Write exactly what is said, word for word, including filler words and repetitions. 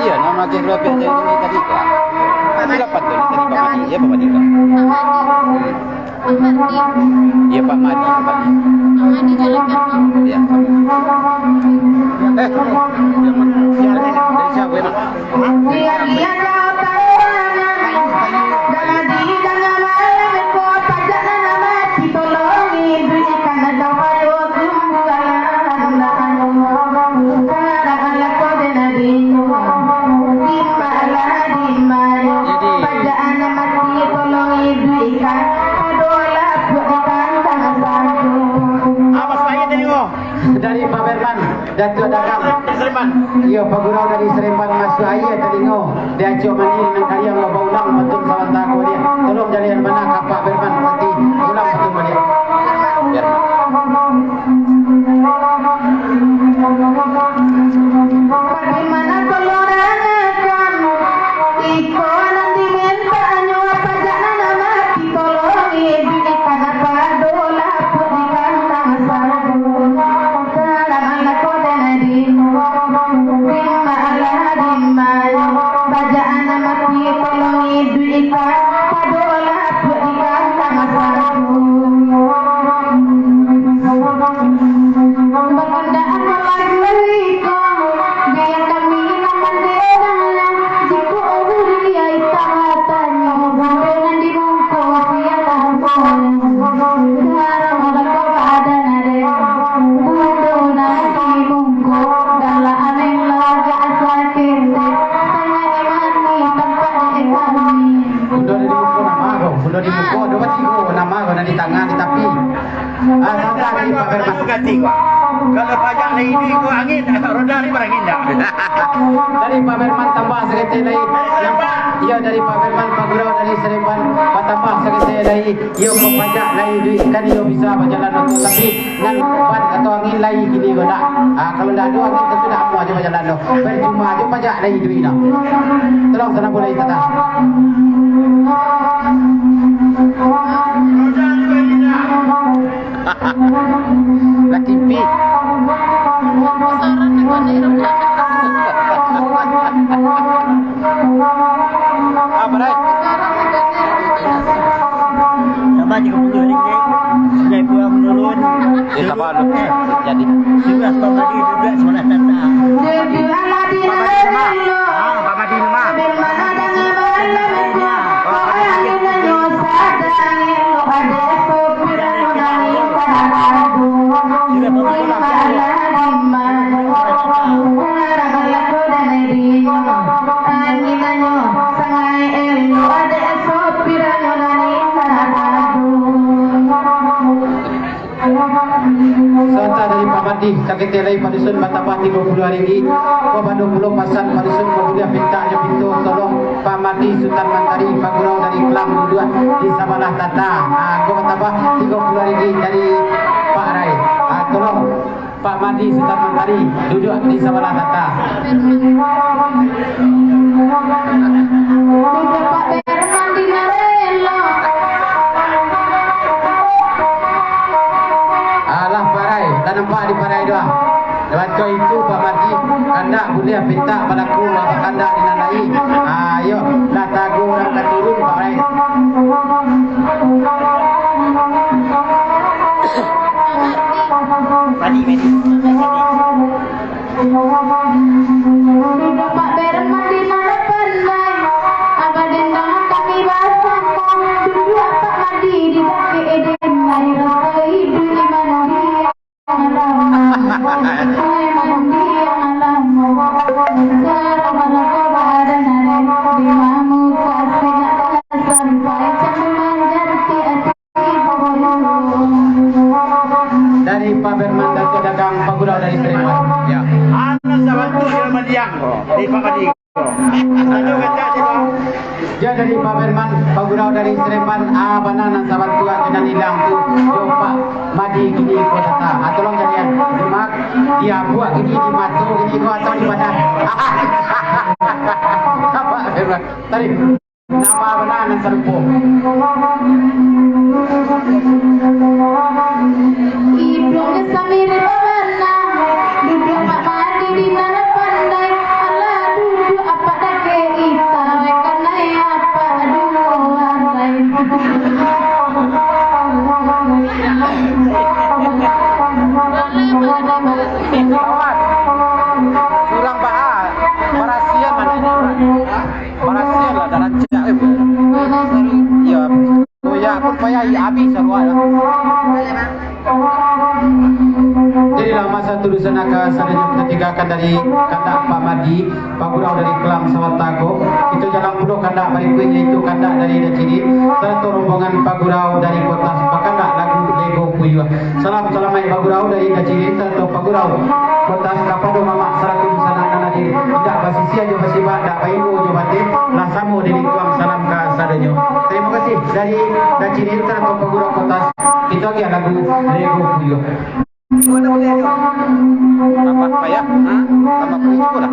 Iya, nama Raja Rabi dari ini tadi, Pak. Tadi lapan tu, tadi Pak Madi, ya, Pak Madi, Pak. Iya, Pak Madi, Pak Madi. Iya. Eh, dari siapa, Pak? Apa saya tadi, oh? Dari Pak Berman, Datuak Dagang. Iyo, pagurau dari Seremban masuak aia talingo. Di Acok Mandi nan kariang, lo baulang batul sabanta ko dia. Tolong jalian bana ka Pak Berman, nanti ulang batul baliak. Berman. Bagaimana kalau rangakan iko nan dimintanyo, pajak nan amat ditolongi, bini kana pado lapuk di kandang sagu. Salam ala kode na dino, dimma ala dimmayo, pajak nan amat ditolongi, duit ikan pado lapuk di kandang sagu. Bakandak akan lagu iko, biar kami nan mandendang, jikok urang dia ita batanyo, bundo nan di muko, siang lah sorang. Sekarang udah kau ada nade, bundo nan di muko, galak amin lah gak sakit, sangat mati tampak di kami. Bundo di muko nama ko, bundo di muko, dua tigo nama ko, nan di tangan, di tapi. Ah, sabar dari Pak Berman. Ganti ko. Kalau pajak lai duit ko angin, roda ni barangin dah. Dari Pak Berman tambah saketek lai. Iyo, dari Pak Berman, pagurau dari Seremban, batambah saketek lai. Iyo, ko pajak lai duit, kan iyo bisa bajalan oto, tapi nan ban atau angin lai kini ko ndak. Ah, kalau ndak ado angin, tantu ndak amuah jo bajalan tu. Percuma jo pajak lai duit nyo. Tolong sana boleh tata. Lah kimpi. Apa, Dai? Tambah tiga puluh ringgit, sudah pulang menurun. Eh, tambah lu. Jadi. Sudah pembali juga sebelah tata. Pak Madi nama? Ah, Pak Madi nama? Santa dari Pak Madi, saketek lai Pak Dusun batambah tigo puluah ringgit. Ko bado pulo pasan Pak Dusun, ko buliah pintak jo pintu tolong Pak Madi Sutan Mantari, pagurau dari Kelang duduak di sabalah tata. Ah, ko batambah tigo puluah ringgit dari Pak Rai. Ah, tolong Pak Madi Sutan Mantari duduak di sabalah tata. Alah parai, tak nampak di parai doang. Baco itu Pak Madi, kandak buliah pintak balaku, kandak di nan lain. Ayo, lah tagu urang ka turun, Pak Rai. Madi, madi. Pak Berman di mana pandai, abah dendang kami basah, dulu apak mandi di dakek eden, air rasa idup di mandi. Dari Pak Berman Datuak Dagang, pagurau dari Sleman. Ya. Anak sabantuk di Madiang ko, di Pak Madi ko. Tanyo kacak di bawah. Dari Pak Berman, Pak Gurau dari Seremban, ah, bana nan sabantuak jo nan ilang tu, jo Pak Madi kini ko datang. Ah, tolong jadian, Mak, dia buat gigi di mato gigi ko atau di badan. Pak Berman, tadi nama bana nan sarupo. Iduang samir babana, duduak Pak Madi di nan pandai, alah duduak apak dakek itai, kanai apak duo arai. Kawan, surang baa, barasian lah, barasian lah, dah rancak, eh. Iya. Oh ya, aku payah abih saruak lah. Jadilah masa tu di sana ka sadonyo kita tinggalkan dari kandak Pak Madi, Pak Gurau dari Kelang Sawatago. Kita jalan pulo kandak barikuik, yaitu kandak dari Daciri, sarato rombongan Pak Gurau dari Kotas bakandak lagu Lego Puyuah. Salam salamaik Pak Gurau dari Daciri, sarato Pak Gurau Kotas kapado mamak sarato di sana nan hadir. Indak basisia jo basibak, dak bainggo jo bateh, lah samo di lingkuang salam ka sadonyo. Tarimo kasih dari Daciri sarato Pak Gurau Kotas. Kito agiah lagu Lego Puyuah. Tambah payah, ha? Tambah payah, cukup lah.